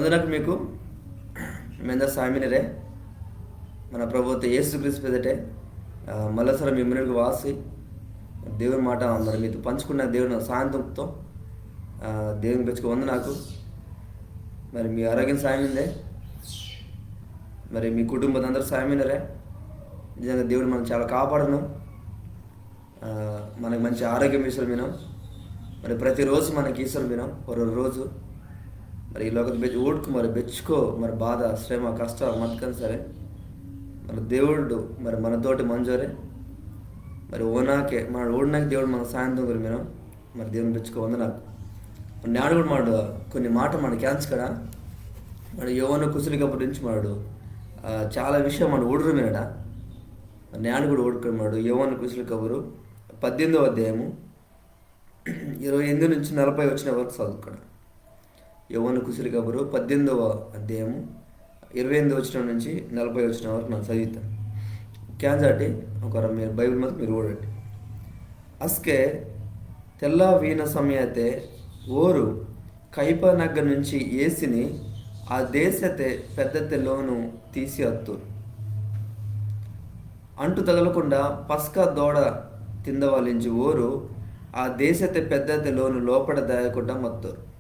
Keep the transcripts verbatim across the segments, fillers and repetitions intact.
వందనాకు మీకు. మీ అందరు సాయమినరే. మన ప్రభు యేసుక్రీస్తు పేదటే, ఆ, మళ్ళా సరే మీ మున్నెడుకు వాసి దేవుని మాట మరి మీతో పంచుకున్న దేవుని సాయంత్రంతో, ఆ, దేవుని పెంచుకు వందనాకు. మరి మీ ఆరోగ్యం సాయమిందే, మరి మీ కుటుంబం అందరు సాయమినరే. నిజంగా దేవుడు మనం చాలా కాపాడను. ఆ, మనకు మంచి ఆరోగ్యం ఈశ్వరు మినం. మరి ప్రతిరోజు మనకి ఈశ్వరు మినం, ఒరో రోజు. మరి ఈ లోకత బెచ్-, ఊడ్కు మరి బెచ్చుకో, మరి బాధ, శ్రమ, కష్ట మత్కని సరే, మరి దేవుడు మరి మనతోటి మంజోరే. మరి ఓనాకే మన ఊడినాక దేవుడు మన సాయంత్రం గురి మినం. మరి దేవుని బెచ్చుకో వందనాకు. మరి నేడు కూడా మాడు కొన్ని మాట మన క్యాన్స్ కడ. మరి యోవను కుసలి కబురు నుంచి మాడు, ఆ, చాలా విషయం మన ఊడురు మినడా. నేడు కూడా ఓడుకున్నాడు. యోవాను కుసలి కబురు పద్దెనిమిదవ అధ్యాయము ఇరవై ఎనిమిది నుంచి నలభై వచనం వరకు చదువుకున్నాడు. యోవాను కుసలి కబురు పద్దెనిమిదవ అధ్యాయము ఇరవై ఎనిమిది వచనం నుంచి నలభై వచనం వరకు నన్న చదువుతాను. క్యాంజాటి ఒకరు మీరు బైబిల్ మొత్తం మీరు ఓడండి. అస్కే తెల్ల వీణ సమయతే ఓరు కైపనగ్గ నుంచి యేసుని ఆ దేశతే పెద్దతే లోను తీసి అత్తురు. అంటు తగలకుండా పస్కా దోడ తిందవాలించి ఓరు ఆ దేశతే పెద్దతే లోను లోపడ దాయకుండా మత్తురు.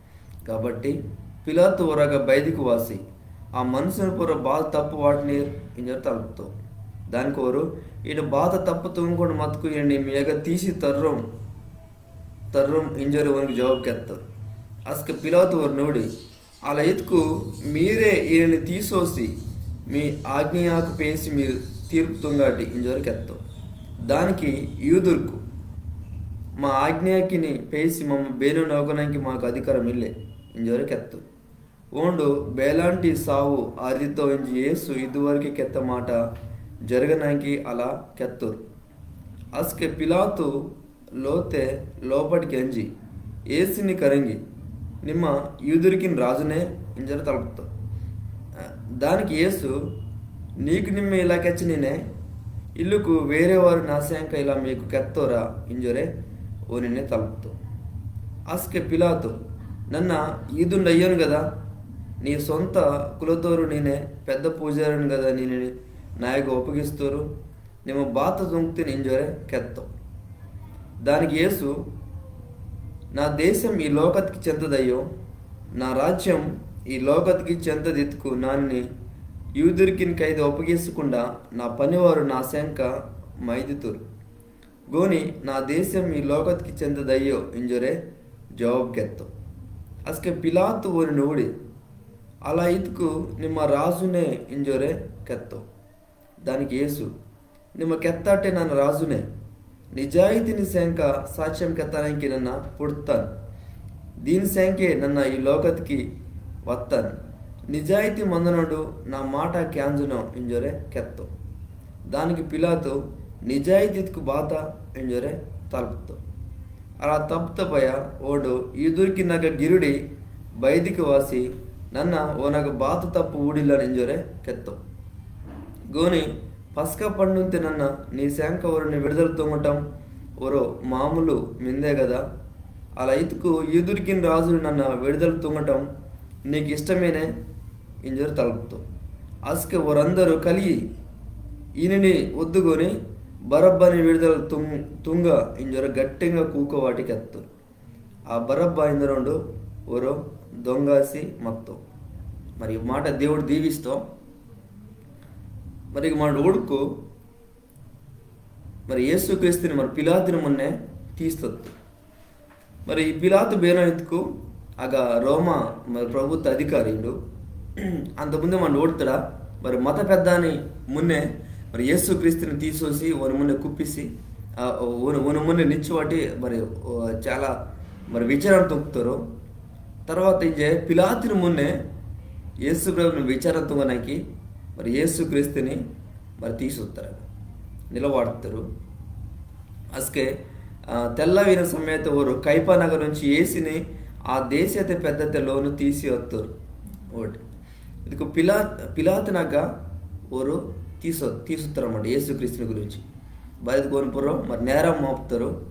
కాబట్టి పిలాతు ఒరగ బయటికి వాసి, ఆ మనుషుని పొర బాధ తప్పు వాటినీరు ఇంజోరు తలుపుతో. దానికి ఓరు, ఈడు బాధ తప్పు తుంగకుండా మతుకు ఈయన మీయగ తీసి తర్రం తర్రం ఇంజోరు ఓనికి జవాబు కెత్తారు. అస్క పిలాతు ఓరు నోడి, అలా ఇతుకు మీరే ఈయనని తీసోసి మీ ఆజ్ఞయాకు పేసి మీరు తీర్పు తుంగాటి ఇంజోరు కెత్తో. దానికి యూదుర్కు, మా ఆజ్ఞాకిని పేసి మమ్మ బేను నోకనానికి మాకు అధికారం ఇల్లే ఇంజోరు కెత్తో. ఓండు బేలాంటి సావు ఆరితో ఇంజి యేసు ఇదివరకు కెత్త మాట జరగనానికి అలా కెత్తోరు. అస్కే పిలాతు లోతే లోపటికి అంజి, యేసుని కరంగి, నిమ్మ యూదురికిన్ రాజునే ఇంజోరు తలుపుతో. దానికి యేసు, నీకు నిమ్మ ఇలా కెచ్చనినే, ఇల్లుకు వేరే వారు నా సేంక ఇలా మీకు కెత్తోరా ఇంజోరే ఓనినే తలుపుతో. అస్కే పిలాతు, నన్న యూదుండయ్యోను కదా, నీ సొంత కులతోరు నేనే పెద్ద పూజారిని కదా, నేను నాయకు ఒప్పగిస్తోరు, నిమ్మ బాత తుంగ్తిని ఇంజోరే కెత్తో. దానికి యేసు, నా దేశం ఈ లోకతికి చెందదయ్యో, నా రాజ్యం ఈ లోకతికి చెందదిత్కు నాన్ని యూదురికిన్ కైదు ఒప్పగిసకుండా నా పనివారు నా సేంక మైదితురు. గోని నా దేశం ఈ లోకతికి చెందదయ్యో ఇంజోరే జవాబు కెత్తో. అస్కే పిలాతు ఓని నోడి, అలా ఇత్కు నిమ్మ రాజునే ఇంజోరే కెత్తో. దానికి యేసు, నిమ్మ కెత్తాటే నన్న రాజునే. నిజాయితిని సేంక సాక్ష్యం కెత్తానికి నన్న పుడ్తాన్. దీని సేంకే నన్న ఈ లోకతికి వత్తాన్. నిజాయితి మందనోడు నా మాట క్యాంజునో ఇంజోరే కెత్తో. దానికి పిలాతు, నిజాయితిత్కు బాత ఇంజోరే తలుపుతో. అలా తప్తపయ ఓండు యూదురికినగ్గ గిరుడి బయటికి వాసి, నన్న ఓనగ్గ బాత తప్పు ఊడిల్లన్ ఇంజోరే కెత్తో. గోని పస్కా పండుంతే నన్న నీ సేంక ఓరిని విడుదల తుంగటం ఒరో మామూలు మిందే కదా. అలా ఇత్కు యూదురికిన్ రాజుని నన్న విడుదల తుంగటం నీకు ఇష్టమేనే ఇంజోరు తలుపుతో. అస్కే ఓరందరు కలియి, ఈనిని ఒద్దుగోని బరబ్బాని విడుదల తుం-, తుంగ ఇంజోరు గట్టింగా కూకవాటి కెత్తోరు. ఆ బరబ్బా ఇందనోండు ఒరో దొంగాసి మత్తో. మరి ఈ మాట దేవుడు దీవిస్తో. మరి ఇక మనడు ఊడుకు మరి యేసుక్రీస్తుని మరి పిలాతుని మున్నే తీస్తొత్తు. మరి ఈ పిలాతు బేనో ఇత్కు ఆగ రోమా మరి ప్రభుత్వ అధికారి ఇండు. అంతకుముందే మనడు ఊడుతాడా మరి మత పెద్దాని మున్నే మరి యేసుక్రీస్తుని తీసోసి ఓని మున్నే కుప్పిసి, ఆ, ఓని, ఓని మున్నే నిచ్చువాటి మరి, ఓ, చాలా మరి విచారణ తుంగ్తోరు. తర్వాత ఇంజే పిలాతుని మున్నే యేసు ప్రభుని విచారణ తుంగనాకి మరి యేసుక్రీస్తుని మరి తీసొత్తారు, నిలబడతారు. అస్కే, ఆ, తెల్లవిన సమేత ఓరు కైపనగ్గ నుంచి యేసుని ఆ దేశతే పెద్దతే లోను తీసి వత్తారు. ఓటి. ఇదికు పిలా-, పిలాతునగ్గ ఓరు తీసొ-, తీసొత్తారన్నమాట యేసుక్రీస్తుని గురించి. బయటకు ఓని పొర్రో మరి నేరం మోపుతారు,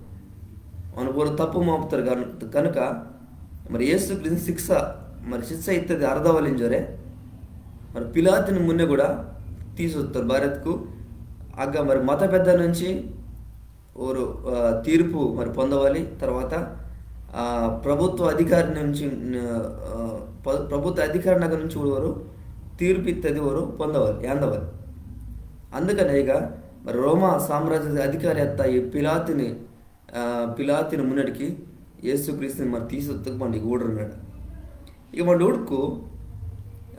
ఓని పొర్రో తప్పు మోపుతారు కను-, కనుక మరి యేసుక్రీస్తుని శిక్ష మరి శిక్ష ఇత్తది అర్దవలింజోరే మరి పిలాతుని మున్నె కూడా తీసొత్తారు. బారత్కు అగ్గ మరి మత పెద్ద నుంచి ఓరు, ఆ, తీర్పు మరి పొందవాలి. తర్వాత, ఆ, ప్రభుత్వ అధికారి నుంచి, ఆ, ప-, ప్రభుత్వ అధికారి నగ నుంచి కూడా ఓరు తీర్పు ఇత్తది ఓరు పొందవాలి, ఏందవాలి. అందుకనే ఇక మరి రోమా సామ్రాజ్య అధికారి అత్త ఈ పిలాతుని, ఆ, పిలాతుని మున్నటికి యేసుక్రీస్తుని మరి తీసొత్తకు పండి ఊడరు మేడ. ఇక మన ఊడుకు,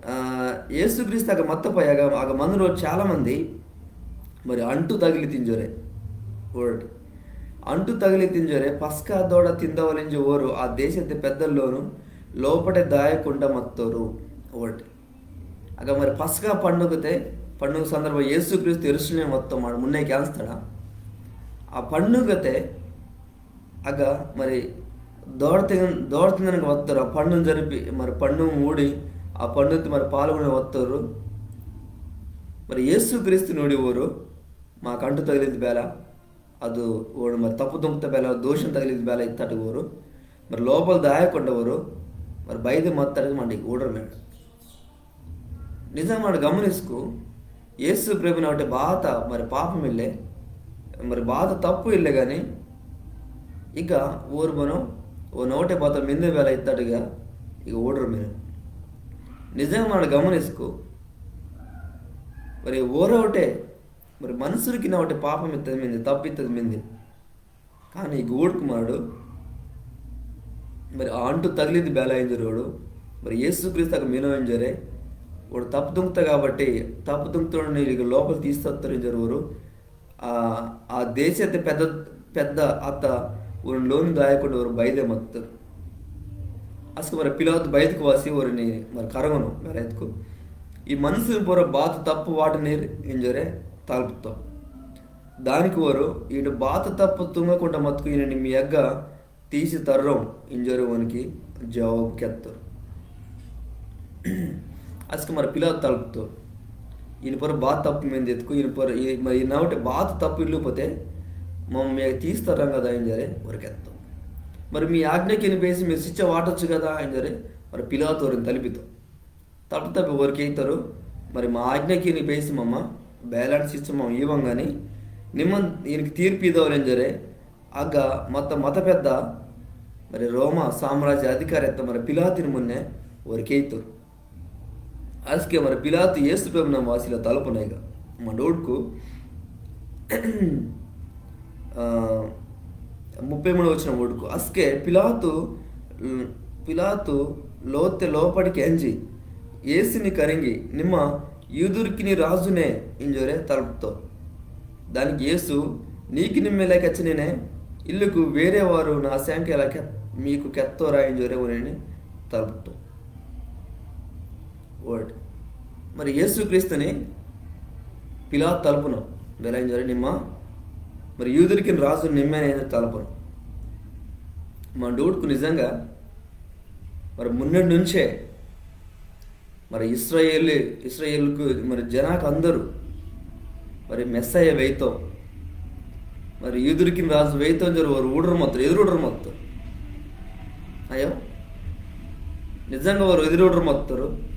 ఆ, యేసుక్రీస్తు అగ మత్తపై అగ, అగ మందులో చాలా మంది మరి అంటు తగిలి తింజోరే. వర్డ్ అంటు తగిలి తింజోరే పస్కా దోడ తిందవలింజు ఓరు ఆ దేశతే పెద్దల్లోను లోపటే దాయకుండా మత్తోరు. వర్డ్ అగ మరి పస్కా పండుగతే, పండుగ సందర్భం యేసుక్రీస్తు యెరూషలేం వత్తో మాడు మున్నే కేంస్తాడా. ఆ పండుగతే అగ మరి దోడ తిన-, దోడ తినడానికి వత్తోరు. ఆ పండుని జరిపి మరి పండు ఊడి ఆ పండుగ మరి పాల్గొని వత్తోరు. మరి యేసుక్రీస్తుని ఊడి ఓరు మాకు అంటు తగిలింది బేల, అది ఓడు మరి తప్పు తుంక్త బేల, దోషం తగిలింది బేల ఇత్తటి ఓరు మరి లోపల దాయకుండా ఓరు మరి బయట మత్తడికి మండి ఊడరు మేడ. నిజం మాడు గమనిస్కు, యేసు ప్రభుని ఒకటి బాత మరి పాపం ఇల్లే, మరి బాత తప్పు ఇల్లే కానీ ఇక ఓరు మనం ఓ నోటే బాత మిందే వేళ ఇత్తట్టుగా ఇక ఊడరు మీరు. నిజంగా మాడు గమనిస్కు, మరి ఓరవటే మరి మనుషులకి నా ఒకటి పాపం ఇత్తది మింది, తప్పు ఇత్తది మింది. కానీ ఈ గూడుకు మాడు మరి ఆ అంటు తగిలింది బేల ఇంజరోడు మరి యేసుక్రీస్తు అక్కడ మీనో ఇంజరే. వాడు తప్పు తుంక్తా కాబట్టి తప్పు తుంక్తోడు నీకు లోపల తీస్తత్తారు ఇంజరు ఓరు. ఆ, ఆ దేశతే పెద్ద పెద్ద అత్త ఓరు లోను దాయకుండా ఓరు బయదే మత్తారు. అసలు మరి పిలాతు బయటకు వాసి ఓరిని మరి కరగను మరి ఎత్తుకు ఈ మనుషుని పొర బాత తప్పు వాటనీరు ఇంజరే తలుపుతాం. దానికి ఓరు ఈడు బాత తప్పు తుంగకుండా మత్తుకు ఈయనని మీ అగ్గ తీసి తర్రం ఇంజరు వానికి జవాబు కెత్తారు. అసలు మరి పిలాతు తలుపుతారు. ఈయన పొర బాత తప్పు మీద ఎత్తుకు ఈయన పొర ఈ-, మరి ఈయన ఒకటి బాత తప్పు ఇల్లుపోతే మమ్మ మీ తీసి తర్రం కదా ఇంజరే ఓరు కెత్తాం. మరి మీ ఆజ్ఞకి వినిపేసి మీరు శిక్ష వాటొచ్చు కదా ఇంజరే మరి పిలాతు ఓరిని తలిపితాం. తప్పు తప్పి ఓరికి ఇత్తరు. మరి మా ఆజ్ఞకి వినిపేసి మమ్మ బేలాంటి శిక్ష మమ్మ ఇవ్వంగాని నిమ్మ ఈయనకి తీర్పు ఇదవలింజరే అగ్గ మత మత పెద్ద మరి రోమా సామ్రాజ్య అధికారి ఎత్త మరి పిలాతుని మున్నే ఓరికి ఇత్తరు. అసకే మరి పిలాతు యేసు ప్రభున వాసిలో తలుపునేగా మా డోడ్కు, ఆ, ముప్పై మూడు వచనం ఊడుకు. అస్కే పిలాతు, పిలాతు లోతె లోపటికి అంజి, యేసుని కరింగి, నిమ్మ యూదుర్కిని రాజునే ఇంజోరే తలుపుతో. దానికి యేసు, నీకు నిమ్మెలే కచ్చినేనే, ఇల్లుకు వేరే వారు నా శాంక ఎలా కెత్-, మీకు కెత్తోరా ఇంజోరే ఉనిని తలుపుతో. వర్డ్. మరి యేసుక్రీస్తుని పిలాతు తలుపును బెలైంజరి నిమ్మ మరి యూదులకి రాజు నిమ్మేనైనా తలుపును. మా డూడ్కు నిజంగా మరి మున్నటి నుంచే మరి ఇస్రాయేల్, ఇస్రాయేల్కు మరి జనాకు అందరూ మరి మెస్సయ్య వెయితో, మరి యూదులకి రాజు వెయితో ఇంజరు వారు ఊడరు మత్తరు, ఎదురు ఊడరు మత్తరు. అయ్యో, నిజంగా వారు ఎదురు ఊడరు మత్తరు.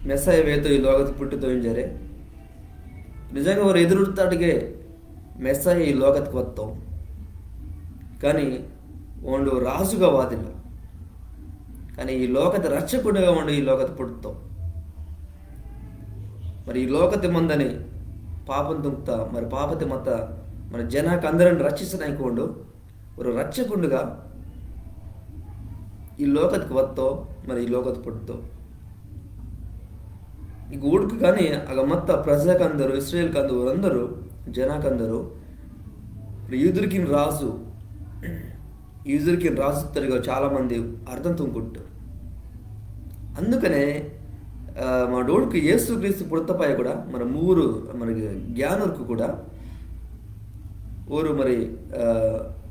మెస్సయ్య వెయితో ఈ లోకత పుట్టితో ఇంజరే. నిజంగా వారు ఎదురుడతాడుగే మెస్సయ్య ఈ లోకత్కి వస్తాం. కానీ ఓండు రాజుగా వాదిల్లు. కానీ ఈ లోకత రక్షకుడుగా ఓండు ఈ లోకత పుట్టితో. మరి ఈ లోకత మందని పాపం తుంక్త, మరి పాపతి మత్త, మరి జనాకు అందరిని రక్షించడానికి ఓండు, ఒక రక్షకుండుగా ఈ లోకత్కి వత్తో, మరి ఈ లోకత పుట్టితో. ఈ ఊడుకు కానీ అగ మత్త ప్రజాకందరు, ఇస్రాయేల్ కందరు, వారందరూ జనాకందరు, మరి యూదులకి రాజు, యూదులకి రాజు తరిగా చాలా మంది అర్థం తుంగుట్టారు. అందుకనే, ఆ, మా డోడుకు యేసుక్రీస్తు పుడతపాయ కూడా మరి మూరు మరి జ్ఞానులకు కూడా ఓరు మరి, ఆ,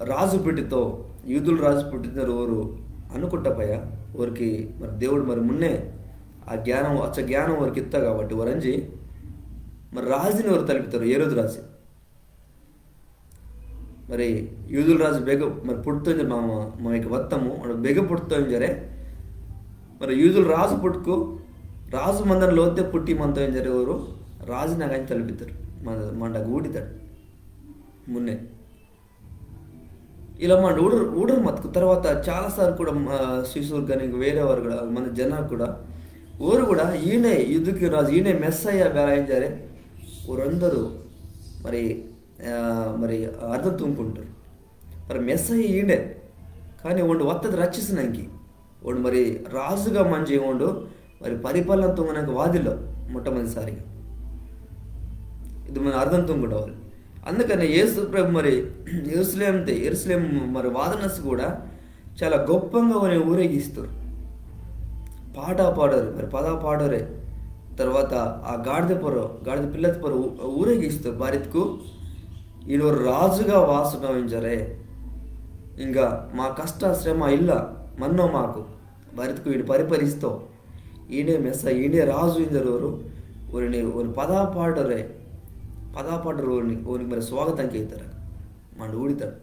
రాజు పుట్టితో, యూదుల రాజు పుట్టితో ఓరు అనుకుంటపాయ, ఓరికి మరి దేవుడు మరి మున్నే ఆ జ్ఞానం, అచ్చ జ్ఞానం ఓరికి ఇత్తా కాబట్టి ఓరంజి మరి రాజుని ఓరు తలిపితారు, ఏరోదు రాజు. మరి యూదుల రాజు బెగ మరి పుట్టితో ఇంజి మామ, మా యొక్క వత్తము, ఓండు బెగ పుట్టితో ఇంజరే. మరి యూదులు రాజు పుట్టుకు, రాజు మందని లోతే పుట్టి మంతో ఇంజోరె ఓరు రాజునగ్గ తలపితోరు. మండ, మండ గూడితాడు మున్నే. ఇలా మండ ఊడరు, ఊడరు మత్కు. తర్వాత చాలాసార్లు కూడా, ఆ, శిష్యుర్కు గాని, ఇంక వేరే వారు కూడా, మన జనాకు కూడా, ఓరు కూడా ఈయనే యూదుర్కిన రాజు, ఈయనే మెస్సయ్య బేల ఇంజోరె ఓరందరు మరి, ఆ, మరి అర్థం తుంగ్కుంటోరు. మరి మెస్సయ్య ఈండే, కానీ ఓండు వత్తది రచ్చిసనంకి. ఓండు మరి రాజుగా మంజి ఓండు మరి పరిపాలన తుంగనంకి వాదిల్లో మొట్టమొదటిసారిగా. ఇది మన అర్థం తుంగుండవాలి. అందుకనే యేసు ప్రభు మరి యెరూషలేంతే, యెరూషలేం మరి వాదనస్ కూడా చాలా గొప్పంగా ఓని ఊరేగిస్తోరు. పాట పాడోరె, మరి పద పాడోరె, తర్వాత ఆ గాడిద పొర్రొ, గాడిద పిల్లత పొర్రొ ఊ-, ఊరేగిస్తోరు. బారిత్కు ఈడు రాజుగా వాసటం ఇంజోరె, ఇంకా మా కష్ట శ్రమ ఇల్ల మన్నో మాకు, బారిత్కు ఈడు పరిపాలిస్తో, ఈడే మెస్సయ్య, ఈడే రాజు ఇంజోరె ఓరు, ఓరిని, ఓని పద పాడోరె, పద పాడోరె ఓరిని, ఓరికి మరి స్వాగతం కేతారు. మండు ఊడితాడు.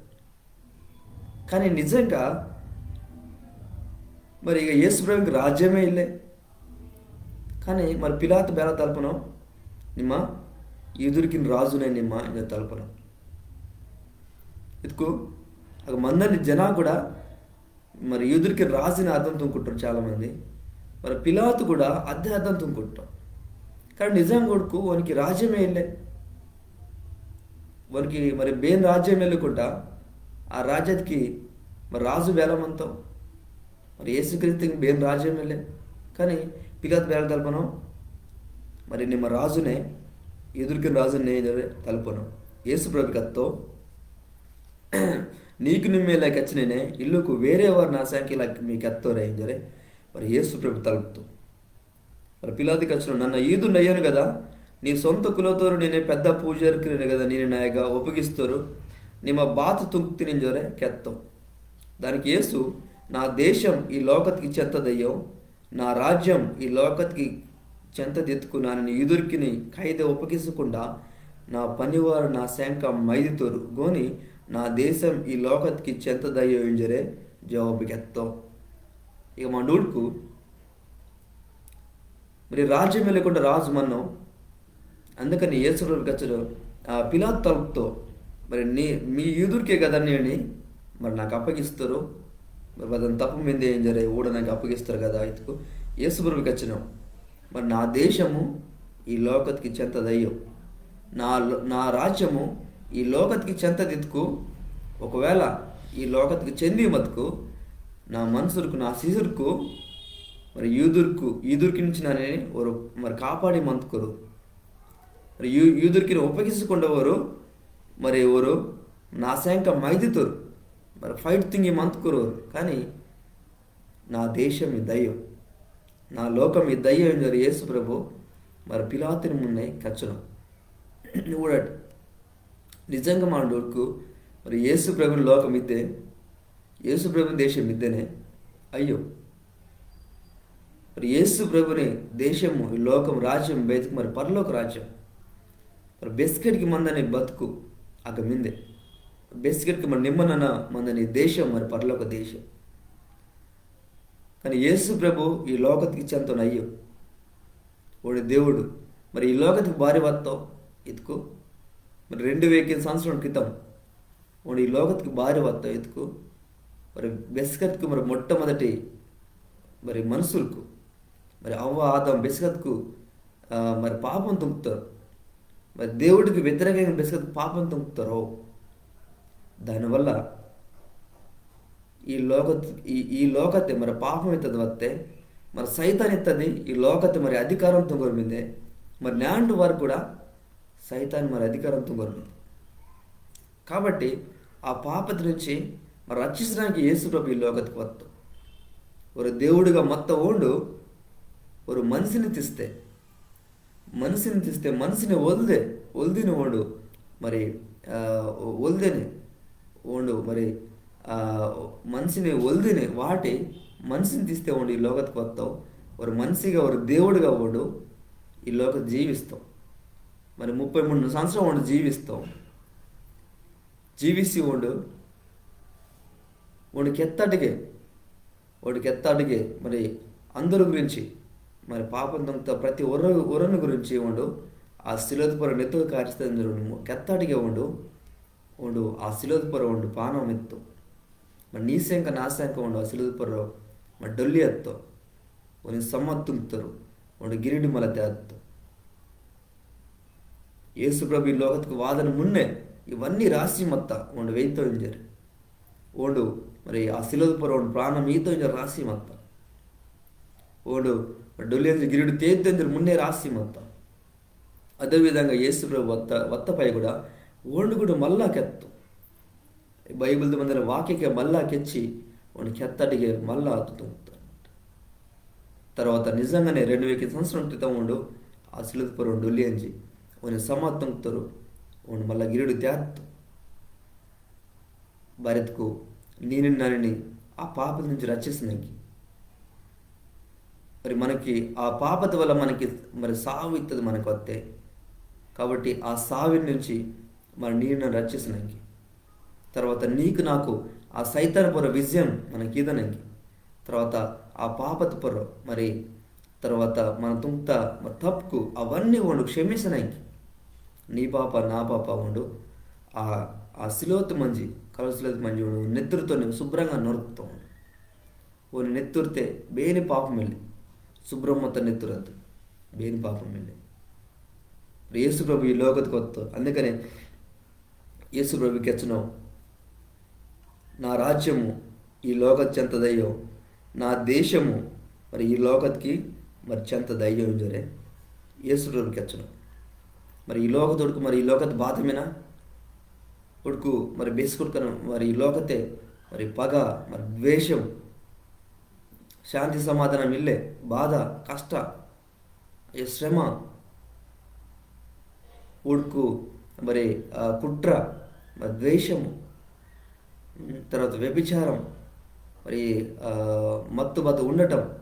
కానీ నిజంగా మరి ఇక యేసు ప్రభుకి రాజ్యమే ఇల్లే. కానీ మరి పిలాతు బేల తలపనో, నిమ్మ యూదుర్కిన రాజునే నిమ్మ ఇంజోరె తలపనో. ఇత్కు అగ్గ మందని జనా కూడా మరి యూదుర్కిన రాజుని అర్థం తుంగ్కుంటోరు చాలామంది. మరి పిలాతు కూడా అద్దే అర్థం తుంగ్కుంటోండు. కానీ నిజంగా ఊడ్కు ఓనికి రాజ్యమే ఇల్లే. ఓనికి మరి బేన్ రాజ్యం ఇల్లకుంట ఆ రాజ్యతికి మరి రాజు బేల మంతో. మరి యేసుక్రీస్తుకి బేన్ రాజ్యం ఇల్లే. కానీ పిలాతు బేల తలపనో, మరి నిమ్మ రాజునే, యూదుర్కిన రాజునే ఇంజోరె తలపనో. యేసు ప్రభు కెత్తో, నీకు నిమ్మేలా కెచ్చినేనే, ఇల్లుకు వేరే వారు నా సంకెలా మీ కెత్తోరె ఇంజోరె మరి యేసు ప్రభు తలప్తో. మరి పిలాతు కెచ్చినో, నన్న యూదుండయ్యోను గదా, నీ సొంత కులతోరు నేనే పెద్ద పూజార్కినే గదా, నీని నాయగ్గ ఒపగిస్తోరు, నిమ్మ బాత తుంగ్తిని ఇంజోరె కెత్తో. దానికి యేసు, నా దేశం ఈ లోకతికి చెంతదయ్యో, నా రాజ్యం ఈ లోకతికి చెంతదిత్కు నానిని యూదుర్కిని కైదె ఒపగిసకుండా నా పనివారు నా సెంక మైదితోరు గోని నా దేశం ఈ లోకతికి చెంతదయ్యో ఇంజోరె జవాబు కెత్తో. ఇక మండు ఊడ్కు మరి రాజ్యం ఇల్లకుంట రాజు మన్నో. అందుకని యేసు ప్రభు కెచ్చోరు, ఆ, పిలాతు తలప్తో, మరి నీ, మీ యూదుర్కే గదా నీని, మరి నాకు అప్పగిస్తోరు, మరి అదని తప్పు మిందే ఇంజోరె ఊడనంకి అప్పగిస్తోరు గదా ఇత్కు. యేసు ప్రభు కెచ్చినో, మరి నా దేశము ఈ లోకతికి చెంతదయ్యో, నా లో-, నా రాజ్యము ఈ లోకతికి చెంతదిత్కు, ఒకవేళ ఈ లోకతికి చెంది మత్కు, నా మనుసుర్కు, నా శిష్యుర్కు, మరి యూదుర్కు, యూదుర్కిని నుంచి నానిని ఓరు మరి కాపాడి మంత్కోరు. మరి యూ-, యూదుర్కిని ఒపగిసకుండా ఓరు, మరి ఓరు నా సెంక మైదితోరు, మరి fight తుంగి మంత్కోరు. కానీ నా దేశం ఇద్దయ్యో, నా లోకం ఇద్దయ్యో ఇంజోరె యేసు ప్రభు మరి పిలాతుని మున్నే కెచ్చినో. ఊడాటి. నిజంగా మండు ఊడ్కు మరి యేసు ప్రభుని లోకం ఇద్దే, యేసు ప్రభుని దేశం ఇద్దేనే. అయ్యో, మరి యేసు ప్రభుని దేశము, ఈ లోకం రాజ్యం బేదికి మరి పరలోక రాజ్యం. మరి బెస్కెట్కి మందని బతుకు అగ్గ మిందే. బెస్కెట్కి మరి నిమ్మనన్న మందని దేశం మరి పరలోక దేశం. కానీ యేసు ప్రభు ఈ లోకతికి చెంతోండు అయ్యో. ఓండు దేవుడు. మరి ఈ లోకతికి బారి వత్తో ఇత్కు. మరి రెండు వేల సంవత్సరం క్రితం ఓండు ఈ లోకతికి బారి వత్తో ఇత్కు. మరి బెస్కెట్కు మరి మొట్టమొదటి మరి మనుసుర్కు, మరి అవ్వ ఆదాం బెస్కెట్కు, ఆ, మరి పాపం తుంగ్తోరు. మరి దేవుడికి వ్యతిరేకంగా బెస్కెట్కు పాపం తుంగ్తోరో, దానివల్ల ఈ లోకత్-, ఈ, ఈ లోకతే మరి పాపం ఇత్తది వత్తే, మరి సైతాన్ ఇత్తది ఈ లోకతే మరి అధికారం తుంగోర్ మిందే, మరి నేండు వరకు కూడా సైతాన్ మరి అధికారం తుంగోర్ మిందే. కాబట్టి ఆ పాపతి నుంచి మరి రక్షించడానికి యేసు ప్రభు ఈ లోకతికి వత్తో. ఓరు దేవుడుగా మత్త ఓండు, ఓరు మనిషిని తీస్తే, మనిషిని తీస్తే, మనిషిని ఒల్దే, ఒల్దిని ఓండు, మరి, ఆ, ఒల్దేనే ఓండు, మరి, ఆ, మనిషిని ఒల్దిని వాటి, మనిషిని తీస్తే ఓండు ఈ లోకతికి వత్తో. ఓరు మనిషిగా, ఓరు దేవుడుగా ఓండు ఈ లోకతే జీవిస్తో. మరి ముప్పై మూడు సంవత్సరం ఓండు జీవిస్తో. జీవిసి ఓండు, ఓండు కెత్తటికే, ఓండు కెత్తటికే, మరి అందరి గురించి, మరి పాపం తుంగ్త ప్రతి ఒర్ర-, ఒర్రని గురించి ఓండు ఆ సిలువతి పొర్రొ నెత్తురు కార్చితె ఇంజోరె ఓండు కెత్తటిగె ఓండు, ఓండు ఆ సిలువతి పొర్రొ ఓండు పానం ఇత్తో. మరి నీ సెంక నా సెంక ఓండు ఆ సిలువతి పొర్రొ మరి డొల్లి అత్తో. ఓని సమాది తుంగ్తోరు, ఓండు గిరిడి మల్ల తేత్తో. యేసు ప్రభు ఈ లోకతికి వాదని మున్నె ఇవన్ని రాసి మత్త ఓండు వెయితో ఇంజోరె. ఓండు మరి ఆ సిలువతి పొర్రొ ఓండు ప్రాణం ఈతో ఇంజోరె రాసి మత్త. ఓండు డొల్లి అంజి గిరిడి తేత్తో ఇంజోరె మున్నె రాసి మత్త. అదే విధంగా యేసు ప్రభు వత్త, వత్త పయ్య కూడా ఓండు కూడా మల్ల కెత్తో. బైబిల్తె మందని వాక్యకె మల్ల కెచ్చి ఓండు కెత్తటిగె మల్ల అత్తో తుంగ్తో. తర్వాత నిజంగానే రెండు వేల సంవత్సరం క్రితం ఓండు ఆ సిలువతి పొర్రొ ఓండు డొల్లి అంజి ఓని సమాది తుంగ్తోరు, ఓండు మల్ల గిరిడి తేత్తో. బారిత్కు నిన్ని నన్ని ఆ పాపతి నుంచి రచ్చిసనంకి. మరి మనకి ఆ పాపతి వల్ల మనకి మరి సావు ఇత్తది మనకు వత్తె. కాబట్టి ఆ సావి నుంచి మరి నిన్ని నన్ని రచ్చిసనంకి. తర్వాత నీకు నాకు ఆ సైతాన్ పొర్రొ విజయం మనకి ఈదనంకి. తర్వాత ఆ పాపతి పొర్రొ మరి తర్వాత మన తుంగ్త మరి తప్పుకు అవన్ని ఓండు క్షమిసనంకి. నీ పాప నా పాప ఓండు ఆ, ఆ సిలువతి మంజి, కల్వరి సిలువతి మంజి ఓండు నెత్తురుతోనె శుభ్రంగా నొర్తో. ఓని నెత్తుర్తె బేని పాపం ఇల్లె. శుభ్రం మత్త నెత్తురు అత్తె. బేని పాపం ఇల్లె. యేసు ప్రభు ఈ లోకతికి వత్తో. అందుకనే యేసు ప్రభు కెచ్చినో, నా రాజ్యము ఈ లోకతి చెంతదయ్యో, నా దేశము మరి ఈ లోకతికి మరి చెంతదయ్యో ఇంజోరె యేసు ప్రభు కెచ్చినో. మరి ఈ లోకతోడుకు మరి ఈ లోకతి బాధ మిన, ఉడుకు మరి బెస్కుడుకన మరి ఈ లోకతె మరి పగ, మరి ద్వేషం, శాంతి సమాధానం ఇల్లె, బాధ, కష్ట, ఈ శ్రమ, ఉడుకు మరి ఆ, కుట్ర, మరి ద్వేషము, ఉమ్, తర్వాత వ్యభిచారం, మరి ఆ, మత్తు బత ఉండటం,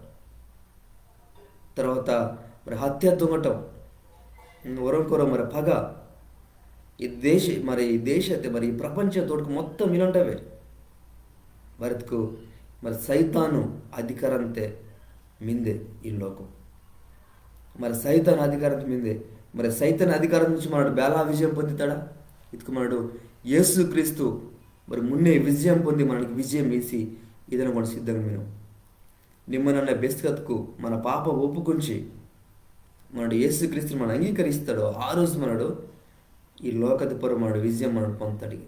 తర్వాత మరి హత్య తుంగటం, ఉమ్, ఒరంకొర మరి పగ, ఈ దేశ మరి ఈ దేశతె మరి ఈ ప్రపంచ తోడుకు మొత్తం ఇలాంటవే. బారిత్కు మరి సైతాను అధికారంతె మిందె ఈ లోకం. మరి సైతాన్ అధికారం మిందె. మరి సైతాన్ అధికారం నుంచి మనడు బేలా విజయం పొందితాడా? ఇత్కు మనడు యేసు క్రీస్తు మరి మున్నే విజయం పొంది మనకి విజయం ఈసి ఈదనకి ఓండు సిద్ధంగా మినో. నిమ్మ నన్న బెస్కత్కు మన పాప ఒప్పుకుంచి మనడు యేసు క్రీస్తుని మన అంగీకరిస్తాడో ఆ రోజు మనడు ఈ లోకతి పొర్రొ మనడు విజయం మనడు పొందుతాడు.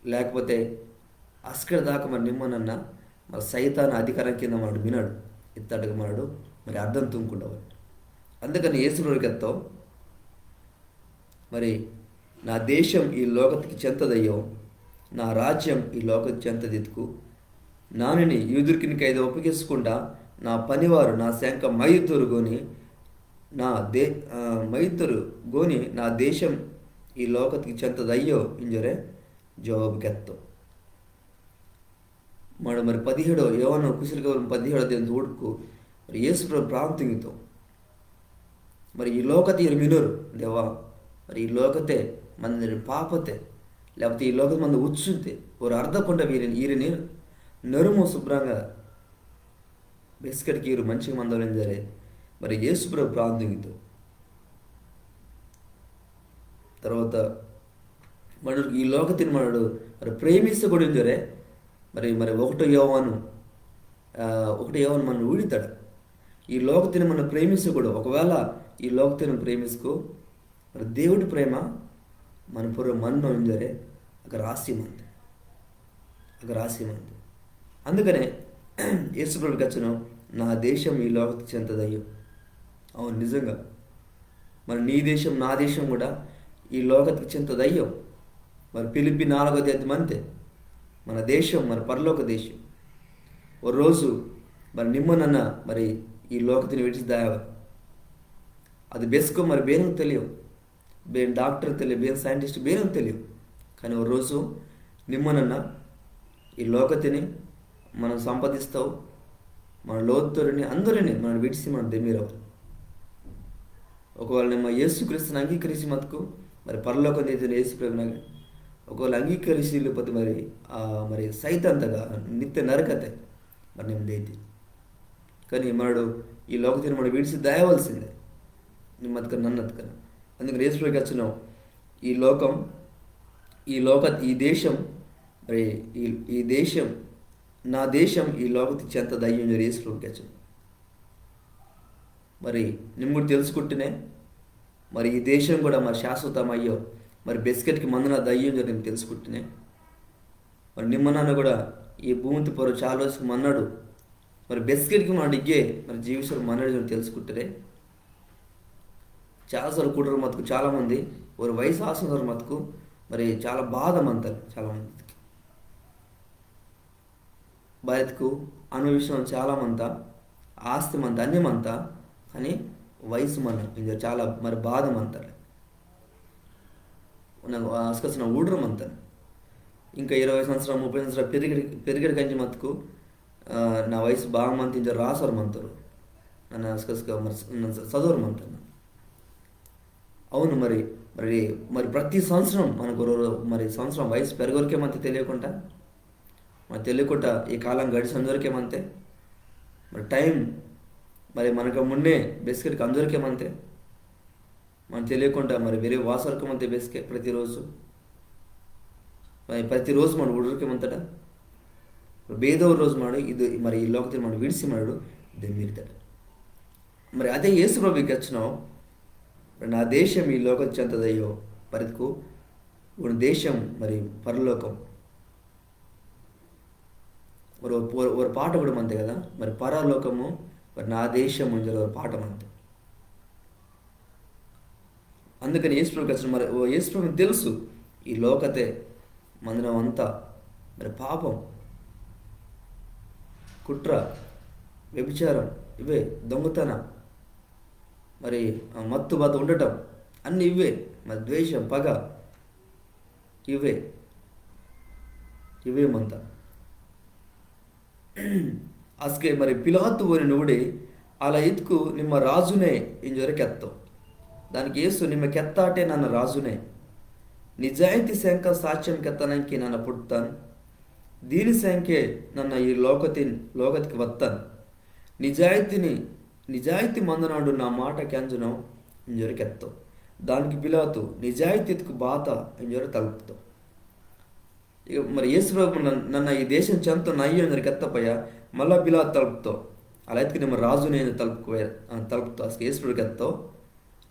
లేకపోతే అస్కర్ దాకా మరి నిమ్మ నన్న మరి సైతాన్ అధికారం కింద మనడు మినడు ఇత్తట్టుగా మనడు మరి అర్థం తుంగుకుండవాలి. అందుకని యేసు ప్రభు కెత్తో, మరి నా దేశం ఈ లోకతికి చెంతదయ్యో, నా రాజ్యం ఈ లోకతికి చెంతదిత్కు, నానిని యూదుర్కిని కైదె ఒప్పగిసకుండా నా పనివారు నా సెంక మయితురు గోని నా దే-, ఆ, మయితురు గోని నా దేశం ఈ లోకతికి చెంతదయ్యో ఇంజోరె జవాబు కెత్తో. మనడు మరి పదిహేడో యోవాను కుశల కబురు పదిహేడో అధ్యాయం ఊడుకు మరి యేసు ప్రభు ప్రార్థన తుంగితో. మరి ఈ లోకతి ఈరు మినోరు దేవా, మరి ఈ లోకతె మందని పాపతె, లేకపోతే ఈ లోకతె మంద ఉచ్చుతె, ఓరు అర్ధ కొండ వీరిని ఈరిని నొరుము శుభ్రంగా బెస్కెట్కి ఈరు మంచిగా మందవాలింజోరె మరి యేసు ప్రభు ప్రార్థన తుంగితో. తర్వాత మనడు ఈ లోకతిని మనడు మరి ప్రేమిసకూడదు ఇంజోరె మరి, మరి ఒకటో యోవాను, ఆ, ఒకటో యోవాను మనడు ఊడితాడు. ఈ లోకతిని మనం ప్రేమిసకూడదు. ఒకవేళ ఈ లోకతిని ప్రేమిస్కు మరి దేవుడి ప్రేమ మన పొర్రొ మన్నో ఇంజోరె అగ్గ రాసి మంది. అగ్గ రాసి మంది. అందుకనే యేసు ప్రభు కెచ్చినో, నా దేశం ఈ లోకతికి చెంతదయ్యో. అవును, నిజంగా. మరి నీ దేశం, నా దేశం కూడా ఈ లోకతికి చెంతదయ్యో. మరి ఫిలిప్పీ నాలుగో అధ్యాయం మంతె. మన దేశం, మరి పరలోక దేశం. ఓ రోజు మరి నిమ్మ నన్న మరి ఈ లోకతిని విడిసి దాయవాలి. అది బెస్కో మరి బేనో తెలియో. బేన్ డాక్టర్ తెలియో, బేన్ సైంటిస్ట్ బేనో తెలియో. కానీ ఓ రోజు నిమ్మ నన్న ఈ లోకతిని మనం సంపాదిస్తావు, మన లోతురిని అందరిని మనం విడిసి మనం దెమ్మిరవాలి. ఒకవేళ నిమ్మ యేసు క్రీస్తుని అంగీకరిసి మత్కు మరి పరలోకం దేతిని యేసు ప్రభునగ. ఒకవేళ అంగీకరిసి లేకపోతే మరి, ఆ, మరి సైతాన్ తగ నిత్య నరకతె మరి నిమ్మ దేతి. కానీ మనడు ఈ లోకతిని మనడు విడిసి దాయవలసిందే. నిమ్మత్కన నన్నత్కన. అందుకని యేసు ప్రభు కెచ్చినో, ఈ లోకం, ఈ లోక, ఈ దేశం, మరి ఈ, ఈ దేశం, నా దేశం ఈ లోకతి చెంతదయ్యో ఇంజోరె యేసు ప్రభు కెచ్చినో. మరి నిమ్మ కూడా తెలుసుకుంటేనే, మరి ఈ దేశం కూడా మరి శాశ్వతమయ్యో, మరి బెస్కెట్కి మందనదయ్యో ఇంజోరె నిమ్మ తెలుసుకుంటేనే, మరి నిమ్మ నన్న కూడా ఈ భూమితి పొర్రో చాలా రోజుకి మన్నాడు. మరి బెస్కెట్కి మనడు ఇగ్గే మరి జీవిసోర్ మన్నాడు ఇంజోరె తెలుసుకుంటేనే. చాలాసార్లు కుటుంబం మతుకు చాలామంది, ఓరి వయసు ఆసనోరు మతుకు మరి చాలా బాధ మంతారు చాలామందికి. బారిత్కు అనుభవించడం చాలా మంత, ఆస్తి మంత, అన్ని మంత, కానీ వయసు మన ఇంజోరె చాలా మరి బాధ మంతారు. నాకు అస్కసిన ఊడరు మంతాను. ఇంకా ఇరవై సంవత్సరం, ముప్పై సంవత్సరం పెరిగడి, పెరిగడి కంచి మతుకు, ఆ, నా వయసు బాగా మంత ఇంజోరె రాసోరు మంతారు. నన్న అస్కస్క మరి స-, నన్న స-, చదవరు మంతాను. అవును మరి, మరి, మరి ప్రతి సంవత్సరం మనకు రో-, మరి సంవత్సరం వయసు పెరగొరికే మంతే తెలియకుండా, మరి తెలియకుండా ఈ కాలం గడిచి అందరికే మంతే. మరి టైం మరి మనకు మున్నే బెస్కెట్కి అందరికే మంతే. మన తెలియకుండా మరి వేరే వాసోర్కి మంతే బెస్కె ప్రతిరోజు. మరి ప్రతిరోజు మన ఊడోర్కి మంతాడా? మరి బేదో రోజు మనడు ఇది మరి ఈ లోకతిని మనడు విడిసి మనడు దెమ్మిరితాడు. మరి అదే యేసు ప్రభు కెచ్చినో, మరి నా దేశం ఈ లోకతి చెంతదయ్యో, బారిత్కు ఓని దేశం మరి పరలోకం. ఓరు, ఓరు, ఓరు పాట కూడా మంతే కదా, మరి పరలోకము, మరి నా దేశం ఇంజోరె ఓరు పాట మంతే. అందుకని యేసు ప్రభు కెచ్చినో మరి, ఓ యేసు ప్రభు తెలుసు, ఈ లోకతే మందనమంతా మరి పాపం, కుట్ర, వ్యభిచారం, ఇవే దొంగతన, మరి, ఆ, మత్తు బాధ ఉండటం, అన్ని ఇవే, మరి ద్వేషం, పగ, ఇవే, ఇవే మంత. అస్కె మరి పిలాతు ఓనిని ఊడి, అలా ఇత్కు నిమ్మ రాజునే ఇంజోరె కెత్తో. దానికి యేసు, నిమ్మ కెత్తాటే నన్న రాజునే. నిజాయితి సెంక సాక్ష్యం కెత్తనంకి నన్న పుట్తాన్. దీని సెంకే నన్న ఈ లోకతిన్, లోకతికి వత్తాన్. నిజాయితిని, నిజాయితి మందనోండు నా మాట కేంజనో ఇంజోరె కెత్తో. దానికి పిలాతు, నిజాయితిత్కు బాత ఇంజోరె తల్ప్తో. ఇక మరి యేసు ప్రభు నన్-, నన్న ఈ దేశం చెంతనయ్యో ఇంజోరె కెత్త పయ్య, మళ్ళా పిలాతు తల్ప్తో. అలా ఇత్కు నిమ్మ రాజునే ఇంజోరె తల్ప్కు-, ఆ, తల్ప్తో. అస్కె యేసు ప్రభు కెత్తో,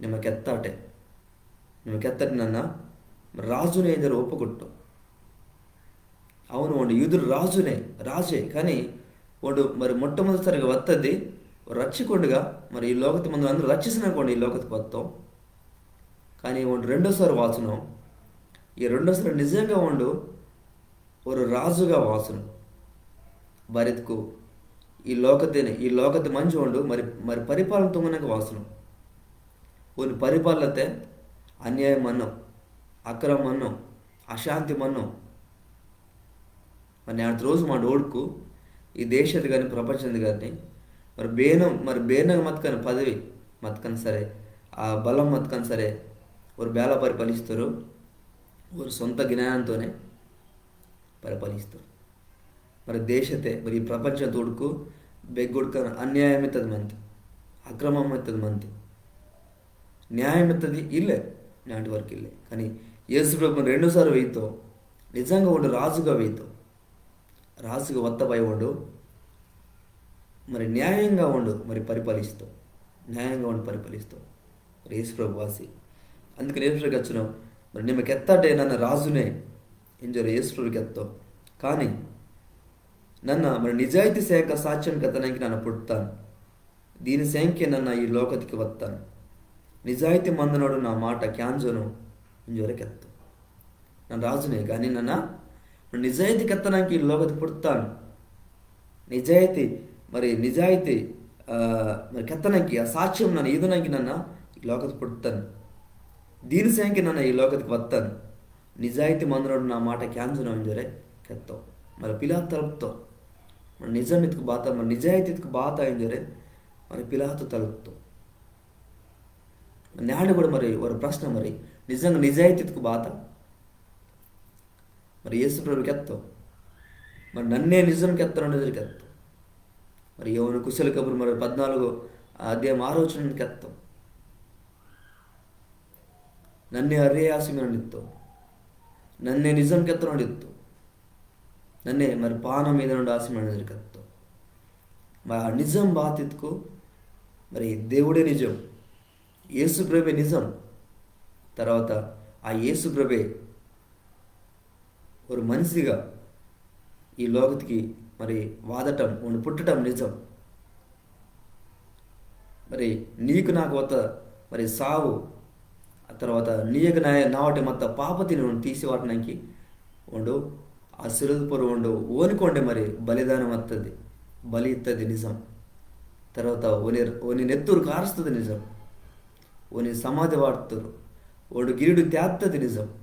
నిమ్మ కెత్తాటే. నిమ్మ కెత్తాటే నన్న రాజునే ఇంజోరె ఒప్పుకుట్టో. అవును, ఓండు యూదుల రాజునే, రాజే, కానీ ఓండు మరి మొట్టమొదటిసారిగా వత్తది రక్షకుండుగా, మరి ఈ లోకతి మందనోరు అందరూ రక్షిసనంకి ఓండు ఈ లోకతికి వత్తో. కానీ ఓండు రెండోసారి వాసనో, ఈ రెండోసారి నిజంగా ఓండు ఓరు రాజుగా వాసనో. బారిత్కు ఈ లోకతిని, ఈ లోకతి మంజి ఓండు మరి, మరి పరిపాలన తుంగనంకి వాసనో. ఓని పరిపాలనతే అన్యాయం మన్నో, అక్రమం మన్నో, అశాంతి మన్నో. మరి నేండు రోజు మనడు ఊడ్కు ఈ దేశది కానీ ప్రపంచది కానీ మరి బేనం, మరి బేనం మత్కని పదవి మత్కని సరే, ఆ బలం మత్కని సరే, ఓరు బేలా పరిపాలిస్తోరు, ఓరు సొంత జ్ఞానంతోనే పరిపాలిస్తోరు. మరి దేశతే, మరి ఈ ప్రపంచం తోడుకు బెగ్గొడుకన అన్యాయం ఇత్తది మంతె, అక్రమం ఇత్తది మంతె, న్యాయం ఇత్తది ఇల్లే, నేంటి వరకు ఇల్లే. కానీ యేసు ప్రభుని రెండోసారి వెయితో, నిజంగా ఓండు రాజుగా వెయితో, రాజుగా వత్త పయ్య ఓండు మరి న్యాయంగా ఓండు మరి పరిపాలిస్తో, న్యాయంగా ఓండు పరిపాలిస్తో. మరి యేసు ప్రభు వాసి. అందుకని యేసు ప్రభు కెచ్చినో, మరి నిమ్మ కెత్తాటే నన్న రాజునే ఇంజోరె యేసు ప్రభు కెత్తో. కానీ నన్న మరి నిజాయితి సెంక సాక్ష్యం కెత్తనంకి నన్న పుట్తాన్. దీని సెంకే నన్న ఈ లోకతికి వత్తాన్. నిజాయితి మందనోండు నా మాట కేంజనో ఇంజోరె కెత్తో. నన్న రాజునే, కానీ నన్న నిజాయితి కెత్తనంకి ఈ లోకతి పుట్తాన్. నిజాయితి, మరి నిజాయితి, ఆ, మరి కెత్తనంకి, ఆ సాక్ష్యం నన్న ఈదనంకి నన్న ఈ లోకతి పుట్తాన్. దీని సెంకే నన్న ఈ లోకతికి వత్తాన్. నిజాయితి మందనోండు నా మాట కేంజనో ఇంజోరె కెత్తో. మరి పిలాతు తల్ప్తో. మరి నిజం ఇత్కు బాత, మరి నిజాయితి ఇత్కు బాత ఇంజోరె మరి పిలాతు తల్ప్తో. నేండు కూడా మరి ఓరు ప్రశ్న మరి, నిజంగా నిజాయితి ఇత్కు బాత? మరి యేసు ప్రభు కెత్తో, మరి నన్నే నిజం కెత్తనోండు ఇంజోరె కెత్తో. మరి యోవాను కుశల కబురు మరి పద్నాలుగో అధ్యాయం ఆరో వచనం కెత్తో. నన్నే అర్రే ఆసి మినోండిత్తో. నన్నే నిజం కెత్తనోండిత్తో. నన్నే మరి పానం ఈదనోండు ఆసి మినోండు కెత్తో. మరి ఆ నిజం బాతిత్కు మరి దేవుడే నిజం. యేసు ప్రభే నిజం. తర్వాత ఆ యేసు ప్రభే ఒరో మనిషిగా ఈ లోకతికి మరి వాదటం, ఓండు పుట్టటం నిజం. మరి నీకు నాకు వత్త మరి సావు, ఆ తర్వాత నీయకు నాయ-, నావటె మత్త పాపతిని ఓండు తీసి వాటనాంకి ఓండు ఆ సిలువ పొర్రొ ఓండు ఓనికోండె మరి బలిదానం అత్తది, బలి ఇత్తది నిజం. తర్వాత ఓని, ఓని నెత్తురు కారుస్తది నిజం. ఓని సమాధి వాట్తోరు. ఓండు గిరిడు తేత్తది నిజం.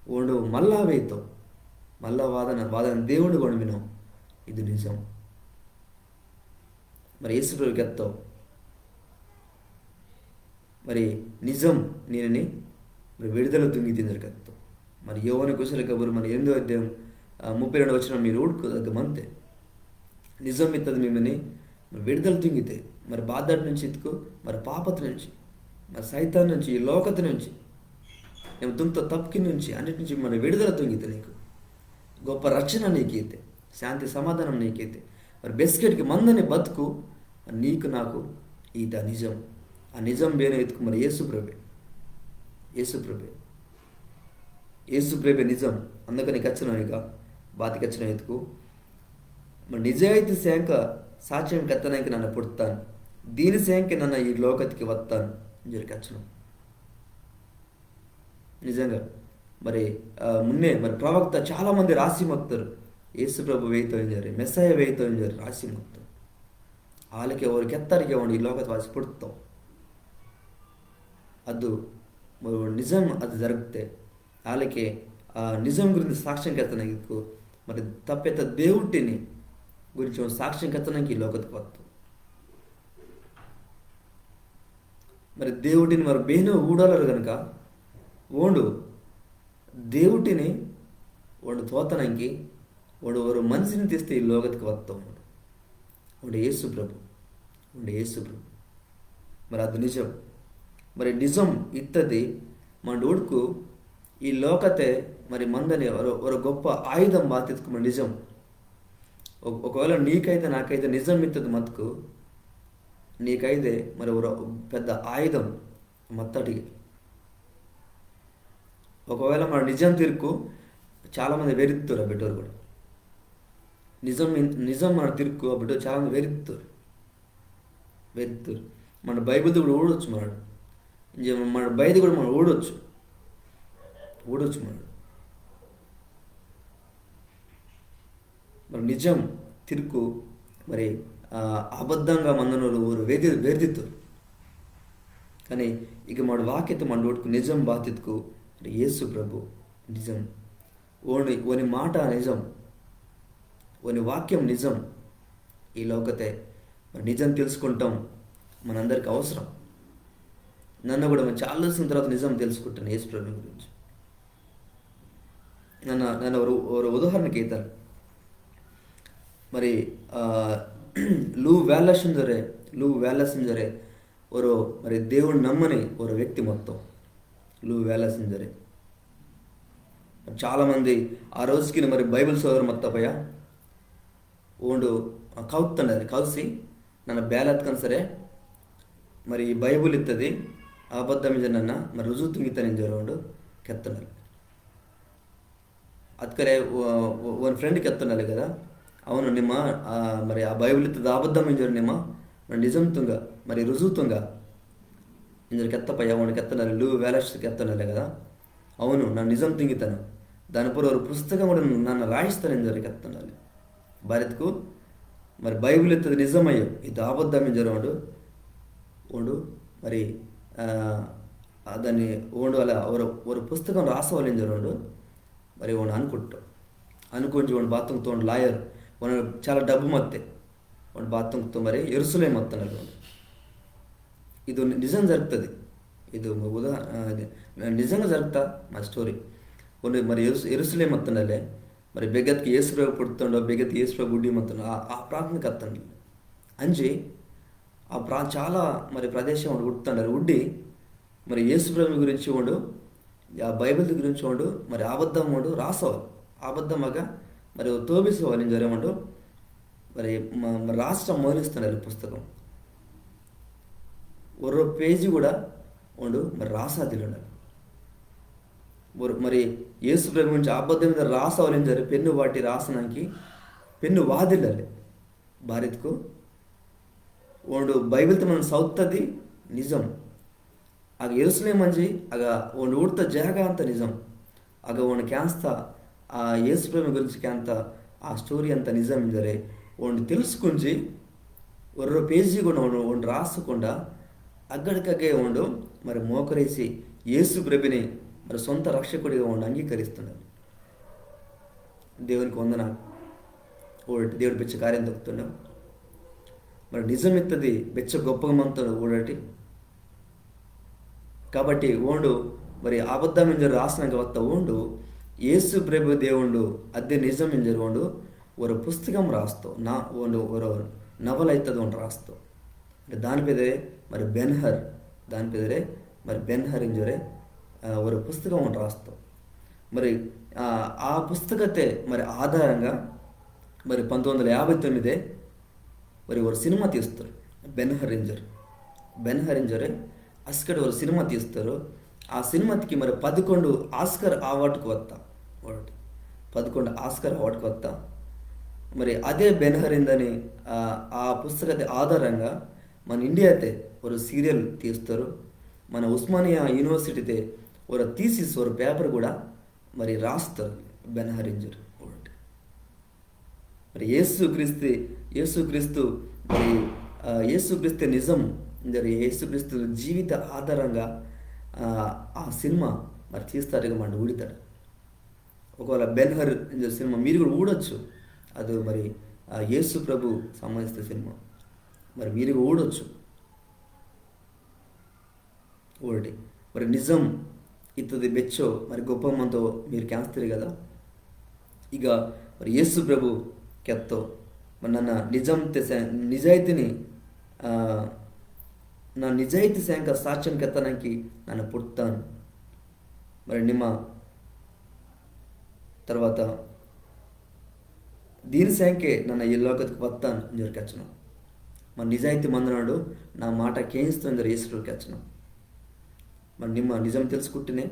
ఓండు మళ్ళా వేయితో. మళ్ళా వాదన, వాదన దేవుడు కూడా మినో. ఇది నిజం. మరి యేసు ప్రభు కెత్తో. మరి నిజం నినిని మరి విడుదల తుంగితె ఇంజోరె కెత్తో. మరి యోవాను కుశల కబురు మరి ఎనిమిదో అధ్యాయం, ఆ, ముప్పై రెండు వచనం మీరు ఊడ్కు దగ్గ మంతె. నిజం ఇత్తది మిమ్మని మరి విడుదల తుంగితె. మరి బాధ నుంచి ఇత్కు, మరి పాపతి నుంచి, మరి సైతాన్ నుంచి, ఈ లోకతి నుంచి, నిమ్మ తుంగ్త తప్కి నుంచి, అన్నిటి నుంచి మరి విడుదల తుంగితె నీకు. గొప్ప రక్షణ నీకైతె, శాంతి సమాధానం నీకైతె. మరి బెస్కెట్కి మందని బతుకు మరి నీకు నాకు ఈత నిజం. ఆ నిజం బేనో ఇత్కు మరి యేసు ప్రభే. యేసు ప్రభే. యేసు ప్రభే నిజం. అందుకని కెచ్చినో ఇక, బాత కెచ్చినో ఇత్కు. మరి నిజాయితీ సేంక సాక్ష్యం కెత్తనాంకి నన్న పుట్తాన్. దీని సేంక నన్న ఈ లోకతికి వత్తాన్. ఇంజోరె కెచ్చినో. నిజంగా. మరి, ఆ, మున్నే మరి ప్రవక్త చాలా మంది రాసి మత్తోరు. యేసు ప్రభు వేయితో ఇంజోరె, మెస్సయ్య వేయితో ఇంజోరె రాసి మత్తోరు. ఆలకె ఓరు కెత్తరికె ఓండు ఈ లోకతె వాసి పుట్తో. అదు మరి నిజం అదు జరుగ్తె. ఆలకె ఆ నిజం గురించి సాక్ష్యం కెత్తనాంకి ఇత్కు, మరి తప్పెత్త దేవుటిని గురించి ఓండు సాక్ష్యం కెత్తనాంకి ఈ లోకతికి వత్తో. మరి దేవుటిని మరి బేనో ఊడోలరు గనుక ఓండు దేవుటిని ఓండు తోతనాంకి ఓండు ఒరో మనిషిని తీస్తె ఈ లోకతికి వత్తో ఓండు. ఓండు యేసు ప్రభు. ఓండు యేసు ప్రభు. మరి అదు నిజం. మరి నిజం ఇత్తది మండు ఊడ్కు ఈ లోకతె మరి మందని ఒరో, ఒరో గొప్ప ఆయుధం బాతిత్కు మరి నిజం. ఒ-, ఒకవేళ నీకైతె నాకైతె నిజం ఇత్తది మత్కు నీకైతె మరి ఒరో పెద్ద ఆయుధం మత్తటికి. ఒకవేళ మన నిజం తిరుక్కు చాలా మంది వెరిత్తోరు ఆ బిడ్డోరు కూడా. నిజం ఇన్-, నిజం మన తిరుక్కు ఆ బిడ్డోరు చాలా మంది వెరిత్తోరు. వెరిత్తోరు. మన బైబిల్ది కూడా ఊడొచ్చు మనడు. ఇంజ మన బైది కూడా మనం ఊడొచ్చు. ఊడొచ్చు మనడు. మరి నిజం తిరుక్కు మరి, ఆ, అబద్ధంగా మందనోరు ఓరు వెరి-, వెరిదిత్తోరు. కానీ ఇక మన వాక్యతె మన ఊడ్కు నిజం బాతిత్కు మరి యేసు ప్రభు నిజం. ఓని, ఓని మాట నిజం. ఓని వాక్యం నిజం. ఈ లోకతె మరి నిజం తెలుసుకుంటాం మనందరికి అవసరం. నన్న కూడా మరి చాలా రోజుల తర్వాత నిజం తెలుసుకుంటాను యేసు ప్రభు గురించి. నన్న, నన్న ఒరో, ఒరో ఉదాహరణ కెత్తాను. మరి, ఆ, లూ వేలస్ ఇంజోరె, లూ వేలస్ ఇంజోరె, ఒరో మరి దేవుడు నమ్మని ఒరో వ్యక్తి మత్తో. లూ వేలస్ ఇంజోరె. చాలా మంది ఆ రోజుకి మరి బైబిల్ సదవరు మత్త పయ్య. ఓండు, ఆ, కవ్తాండాలి, కవ్సి, నన్న బేలత్కన్ సరే, మరి ఈ బైబిల్ ఇత్తది, అబద్ధం ఇంజి నన్న, మరి రుజువు తుంగితాన్ ఇంజోరె ఓండు, కెత్తాండాలి. అత్కరే ఓ-, ఓ-, ఓని friend కెత్తాండాలి కదా, అవును నిమ్మ, ఆ, మరి ఆ బైబిల్ ఇత్తది అబద్ధం ఇంజోరె నిమ్మ, మరి నిజం తుంగ, మరి రుజువు తుంగ. ఇంజోరె కెత్త పయ్య ఓండు కెత్తాండాలి, లూ వేలస్ కెత్తాండాలి కదా. అవును, నన్న నిజం తుంగితాను. దాని పొర్రొ ఒరో పుస్తకం కూడా నన్న రాయిస్తాను ఇంజోరె కెత్తాండాలి. బారిత్కు, మరి బైబిల్ ఇత్తది నిజమయ్యో, ఇది అబద్ధం ఇంజోరె ఓండు. ఓండు, మరి, ఆ, ఆ దాన్ని ఓండు అలా ఒరో, ఒరో పుస్తకం రాసవాలి ఇంజోరె ఓండు. మరి ఓండు అనుకుట్టో. అనుకుంజి ఓండు బాత తుంగ్తో ఓండు lawyer. ఓండు చాలా డబ్బు మత్తె. ఓండు బాత తుంగ్తో మరి యెరూసలేం మత్తాండాలి ఓండు. ఇది నిజం జరుగుతది. ఇది ఉదా-, ఆ, ఇది నిజంగా జరుగుతా మా story. ఓండు మరి యెరూస-, యెరూసలేం మత్తాండాలి. మరి బెగత్కి యేసు ప్రభు పుట్తోండో, బెగత్కి యేసు ప్రభు గుడ్డి మత్తాండో, ఆ, ఆ ప్రాంతం కత్తాండాలి. అంజి ఆ ప్రా చాలా మరి ప్రదేశం ఓండు ఉడుతుండాలి. ఉడ్డి మరి యేసు ప్రభు గురించి ఓండు, ఆ బైబిల్ గురించి ఓండు మరి అబద్ధం ఓండు రాసవాలి. అబద్ధమగా మరి తోపిసవాలి ఇంజోరే ఓండు మరి మ-, మరి రాసటం మొదలిస్తుండాలి పుస్తకం. ఒరో పేజీ కూడా ఓండు మరి రాసాదిల్లుండాలి. ఒరో మరి యేసు ప్రభు గురించి అబద్ధం మీద రాసవాలి ఇంజోరే పెన్ను వాటి రాసనాకి పెన్ను వాదిల్లాలి. బారిత్కు ఓండు బైబిల్తే మనం సౌత్తది నిజం. అగ యెరూసలేం అంజి అగ ఓండు ఉడ్త జాగ అంత నిజం. అగ ఓండు కేంస్త ఆ యేసు ప్రభు గురించి కేంత ఆ స్టోరీ అంత నిజం ఇంజోరే ఓండు తెలుసుకుంజి ఒరో పేజీ కూడా ఓండు, ఓండు రాసకుండా అగ్గడికగ్గే ఓండు మరి మోకరిసి యేసు ప్రభుని మరి సొంత రక్షకుడిగా ఓండు అంగీకరిస్తుండాలి. దేవునికి వందనాలు. ఊడటి దేవుడు బెచ్చ కార్యం తొక్కుతుండు. మరి నిజం ఇత్తది బెచ్చ గొప్పగా మంతోండు ఊడటి. కాబట్టి ఓండు మరి అబద్ధం ఇంజోరే రాసనాకి వత్త ఓండు యేసు ప్రభు దేవుండు అదే నిజం ఇంజోరే ఓండు ఒరో పుస్తకం రాస్తో నా ఓండు ఒరో నవల ఇత్తది ఓండు రాస్తో. అంటే దాని పెదరే మరి బెన్‌హర్, దాని పెదరే మరి బెన్‌హర్ ఇంజోరే, ఆ, ఒరో పుస్తకం ఓండు రాస్తో. మరి, ఆ, ఆ పుస్తకతే మరి ఆధారంగా మరి పంతొమ్మిది వందల యాభై తొమ్మిదే మరి ఒరో సినిమా తీస్తారు బెన్‌హర్ ఇంజోరే. బెన్‌హర్ ఇంజోరే అస్కడి ఒరో సినిమా తీస్తారు. ఆ సినిమాకి మరి పదకొండు ఆస్కార్ అవార్డుకు వత్త. ఊడటి పదకొండు ఆస్కార్ అవార్డుకు వత్త. మరి అదే బెన్‌హర్ ఇందని, ఆ, ఆ పుస్తకతే ఆధారంగా మన ఇండియాతే ఒరో సీరియల్ తీస్తారు. మన ఉస్మానియా యూనివర్సిటీతే ఒరో థీసిస్, ఒరో పేపర్ కూడా మరి రాస్తారు బెన్‌హర్ ఇంజోరే. ఊడటి మరి యేసు క్రీస్తు, యేసు క్రీస్తు మరి, ఆ, యేసు క్రీస్తే నిజం ఇంజోరే యేసు క్రీస్తు జీవిత ఆధారంగా, ఆ, ఆ సినిమా మరి తీస్తారుగా మనడు ఊడితాడు. ఒకవేళ బెన్‌హర్ ఇంజోరే సినిమా మీరు కూడా ఊడొచ్చు. అది మరి, ఆ, యేసు ప్రభు సంబంధించిన సినిమా మరి మీరు కూడా ఊడొచ్చు. ఊడటి మరి నిజం ఇత్తది బెచ్చో మరి గొప్ప మంతో మీరు కేంస్తిరి కదా. ఇక మరి యేసు ప్రభు కెత్తో మరి నన్న నిజం తెసే-, నిజాయితీని, ఆ, నా నిజాయితీ సేంక సాక్ష్యం కెత్తనాకి నన్న పుట్టాను. మరి నిమ్మ తర్వాత దీని సేంకే నన్న ఈ లోకత్కు వత్తాను ఇంజోరే కెచ్చను. మరి నిజాయితీ మందనోడు నా మాట కేంస్తో ఇంజోరే యేసు ప్రభు కెచ్చను. మరి నిమ్మ నిజం తెలుసుకుట్టినే.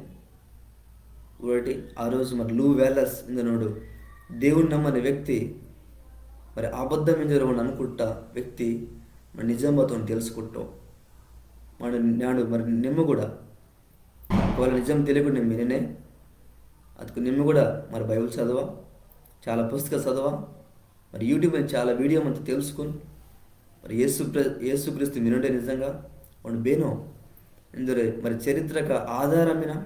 ఊడటి ఆ రోజు మరి లూ వేలస్ ఇందనోడు దేవుని నమ్మని వ్యక్తి, మరి అబద్ధం ఇంజోరే ఓండు అనుకుట్ట వ్యక్తి మరి నిజం బాతోండు తెలుసుకుట్టో. మరి నాడు మరి నిమ్మ కూడా ఒకవేళ నిజం తెలియకుండా నిమ్మ మిననే, అత్కు నిమ్మ కూడా మరి బైబిల్ చదవా, చాలా పుస్తక చదవా, మరి YouTube లో చాలా వీడియో మంత తెలుసుకుని, మరి యేసు ప్ర-, యేసుక్రీస్తు మినుండే నిజంగా ఓండు బేనో ఇంజోరే మరి చరిత్రక ఆధారమైన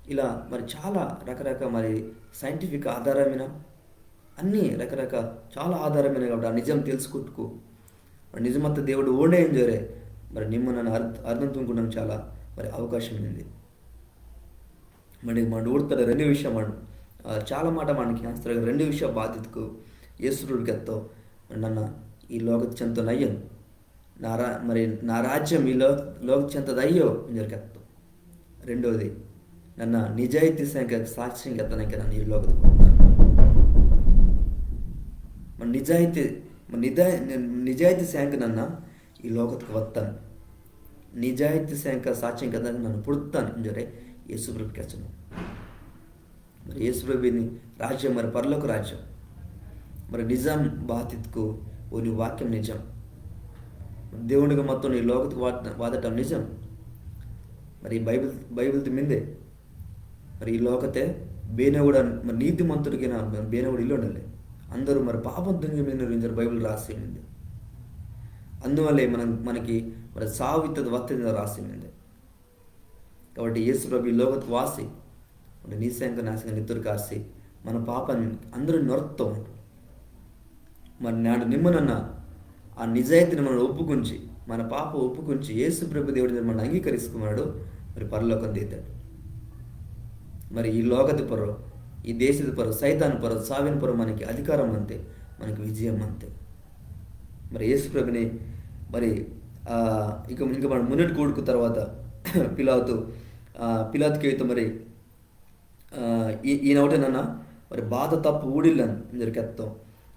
ఇలా మరి చాలా రకరకాల మరి సైంటిఫిక్ ఆధారమైన అన్ని రకరకాల చాలా ఆధారమైన కాబట్టి ఆ నిజం తెలుసుకుట్టుకు మరి నిజమత్త దేవుడు ఓండే ఇంజోరే మరి నిమ్మ నన్న అర్థ-, అర్థం తుంగకుండా చాలా మరి అవకాశం ఉంది. మరి మనడు ఊడతాడు రెండు విషయం మనడు, ఆ, చాలా మాట మనకి కేంస్తారు రెండు విషయం బాతిత్కు యేసు ప్రభు కెత్తో నన్న ఈ లోకత చెంతనయ్యను. నా రా-, మరి నా రాజ్యం ఈ లో-, లోకత చెంతదయ్యో ఇంజోరే కెత్తో. రెండోది, నన్న నిజాయితీ సేంక సాక్ష్యం కెత్తనాకి నన్న ఈ లోకత్కు వత్తాను. మరి నిజాయితీ, మరి నిదా-, నిజాయితీ సేంక నన్న ఈ లోకత్కు వత్తాను. నిజాయితీ సేంక సాక్ష్యం కెత్తనాకి నన్న పుట్టాను ఇంజోరే యేసు ప్రభు కెచ్చను. మరి యేసు ప్రభుని రాజ్యం మరి పరలోక రాజ్యం. మరి నిజం బాతిత్కు ఓని వాక్యం నిజం. దేవునిగా మొత్తం ఈ లోకత్కు వాద-, వాదటం నిజం. మరి బైబిల్, బైబిల్ది మిందే. మరి ఈ లోకతే బేనో కూడా మరి నీతిమంతుడికి నా బేనో కూడా ఇల్లు ఉండాలి. అందరూ మరి పాపం తుంగి మిందరు ఇంజోరే బైబిల్ రాసి మిందే. అందువల్లే మనం, మనకి మరి సావు ఇత్తది వత్తది రాసి మిందే. కాబట్టి యేసు ప్రభు ఈ లోకత్కు వాసి, ఓండు నీ సేంక నా సేంక నెత్తురు కార్సి, మన పాపం అందరూ నొర్తో. మరి నాడు నిమ్మ నన్న ఆ నిజాయితీని మనడు ఒప్పుకుంచి, మన పాప ఒప్పుకుంచి, యేసు ప్రభు దేవుడు మనడు అంగీకరిస్కు మనడు, మరి పరలోకం దేతాడు. మరి ఈ లోకతి పొర్రో, ఈ దేశతి పొర్రో, సైతాన్ పొర్రో, సావిన పొర్రో మనకి అధికారం అంతే, మనకి విజయం అంతే. మరి యేసు ప్రభుని మరి, ఆ, ఇక, ఇంకా మన మున్నటి కూడుకు తర్వాత పిలాతు, ఆ, పిలాతు కేవితో మరి, ఆ, ఈ, ఈయనవుటే నన్న మరి బాత తప్పు ఊడిల్లన్ ఇంజోరి కెత్తో.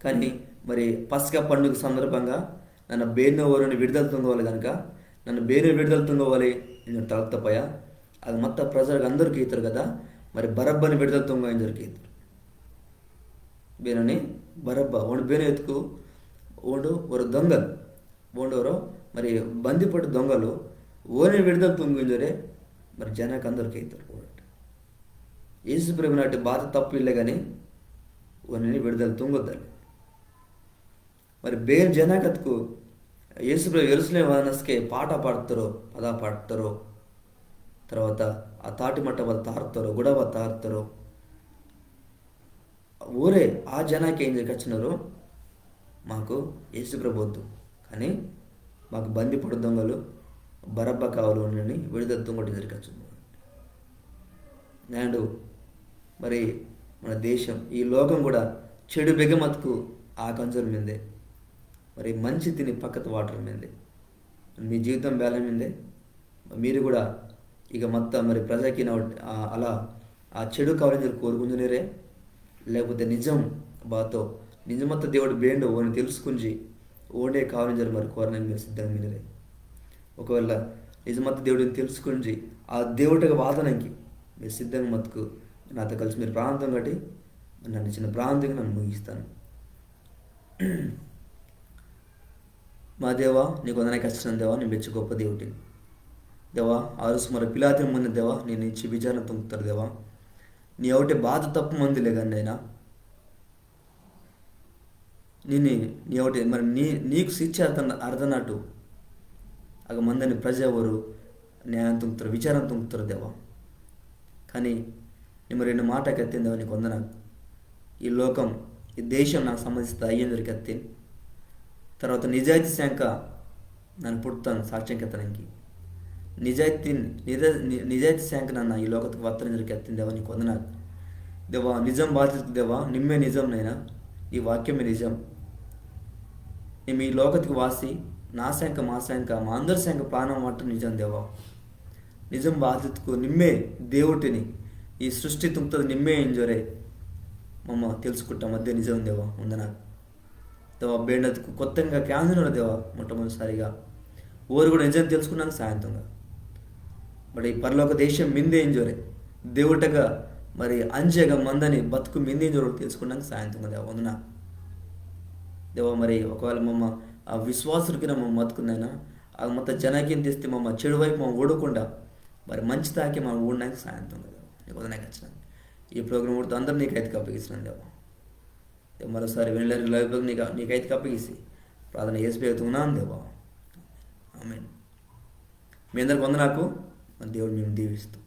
కానీ మరి పస్కా పండుగ సందర్భంగా నన్న బేనో ఓరిని విడుదల తుంగవాలి కనుక, నన్న బేనో విడుదల తుంగవాలి ఇంజోరి తలత్త పయ, అది మొత్తం ప్రజలకు అందరికీ ఇస్తారు కదా, మరి బరబ్బని విడుదల తుంగ ఇంజోరి కెత్తారు. బేనోని బరబ్బ, ఓండు బేనో ఇత్కు, ఓండు ఒరో దొంగల్, ఓండు ఒరో మరి బందిపోటు దొంగలు, ఓని విడుదల తుంగు ఇంజోరే మరి జనాకు అందరు కెత్తారు. యేసు ప్రభునాటి బాత తప్పు ఇల్లే కానీ ఓనిని విడుదల తుంగొద్దాలి. మరి బేన్ జనాకత్కు యేసు ప్రభు యెరూషలేం వానస్కే పాట పాడతారో, పద పాడతారో, తర్వాత ఆ తాటి మట్ట వాళ్ళు తారుతారో, గుడవ తారుతారో, ఊరే ఆ జనాకి ఏం కచ్చినారు? మాకు యేసు ప్రభు వద్దు, కానీ మాకు బందిపోటు దొంగలు బరబ్బ కావాలి అని విడుదల తుంగొట్టి జరిగచ్చు. నేడు మరి మన దేశం, ఈ లోకం కూడా చెడు బెగమతుకు ఆ కంజోర్ మిందే, మరి మంచి తిని పక్కత వాటర్ మిందే. మీ జీవితం బేల మిందే, మీరు కూడా ఇక మొత్తం మరి ప్రజకి నా-, ఆ, అలా ఆ చెడు కావాలని కోరుకుంటున్నారే, లేకపోతే నిజం బాతో, నిజమత్త దేవుడు బేండో ఓని తెలుసుకుంజి, ఓండే కావాలని మరి కోరడానికి మీరు సిద్ధంగా మినరే. ఒకవేళ నిజమత్త దేవుడిని తెలుసుకుంజి, ఆ దేవుడిగా వాదనకి మీరు సిద్ధంగా మతుకు నాతో కలిసి మీరు ప్రార్థన కట్టి, నన్ను చిన్న ప్రార్థనగా నన్ను ముగిస్తాను. మా దేవా, నీకు వందనాకు కచ్చిన దేవా, నీ మెచ్చి గొప్ప దేవుడిని. దేవా, ఆ రోజు మరి పిలాతు ముందు దేవా, నేను ఇచ్చి విచారణ తుంగుతారు దేవా. నీ ఒకటి బాధ తప్పు మంది లేకన్నైనా. నిన్ను నీ ఒకటి మరి నీ, నీకు శిక్ష అర్థన-, అర్థనట్టు. అగ మందని ప్రజ ఎవరు న్యాయం తుంగుతారు, విచారణ తుంగుతారు దేవా. కానీ నిమ్మ రెండు మాట కెత్తిన దేవా నీకు వందనాకు. ఈ లోకం, ఈ దేశం నాకు సంబంధించిన అయ్యేందరు కెత్తిని. తర్వాత నిజాయితీ శాంక నన్ను పుడతాను సాక్ష్యం కెత్తడానికి. నిజాయితీ, నిజ-, ని-, నిజాయితీ శాంక నన్న ఈ లోకత్కు వత్తనందరు కెత్తిన దేవా నీకు వందనాకు. దేవా నిజం బాధ్యతకు దేవా నిమ్మే నిజం నైనా. ఈ వాక్యమే నిజం. నిమ్మ ఈ లోకత్కు వాసి నా శాంక మా శాంక మా అందరి శాంక ప్రాణం మట్టు నిజం దేవా. నిజం బాధ్యతకు నిమ్మే దేవుటిని, ఈ సృష్టి తుంగ్తది నిమ్మే ఇంజోరే మమ్మ తెలుసుకుట్ట మధ్య నిజం దేవా వందనాకు. దేవా బేండత్కు కొత్తంగా కేంజనోరు దేవా మొట్టమొదటిసారిగా ఓరు కూడా నిజం తెలుసుకున్నాక సాయంత్రంగా మరి ఈ పరలోక దేశం మిందే ఇంజోరే దేవుటగా మరి అంజగా మందని బతుకు మిందే ఇంజోరు తెలుసుకున్నాక సాయంత్రంగా దేవా వందనాకు. దేవా మరి ఒకవేళ మమ్మ ఆ విశ్వాసులకి మమ్మ మతుకుందైనా అది మొత్తం జనాకి తెస్తే మమ్మ చెడు వైపు మమ్మ ఓడకుండా మరి మంచి తాకి మనం ఊడడానికి సాయంత్రం కదా. నీకు వందనాకు కచ్చిన ఈ ప్రోగ్రామ్ ఊడితే అందరూ నీకు అయితే అప్పగిస్తున్నాను దేవా. దేవా మరోసారి వెళ్ళారు లైవ్ నీకు నీకు అయితే అప్పగిసి ప్రార్థన చేసి పెడుతున్నాను దేవా. ఆమేన్. మీ అందరికి వందనాకు. మరి దేవుడు మేము దీవిస్తూ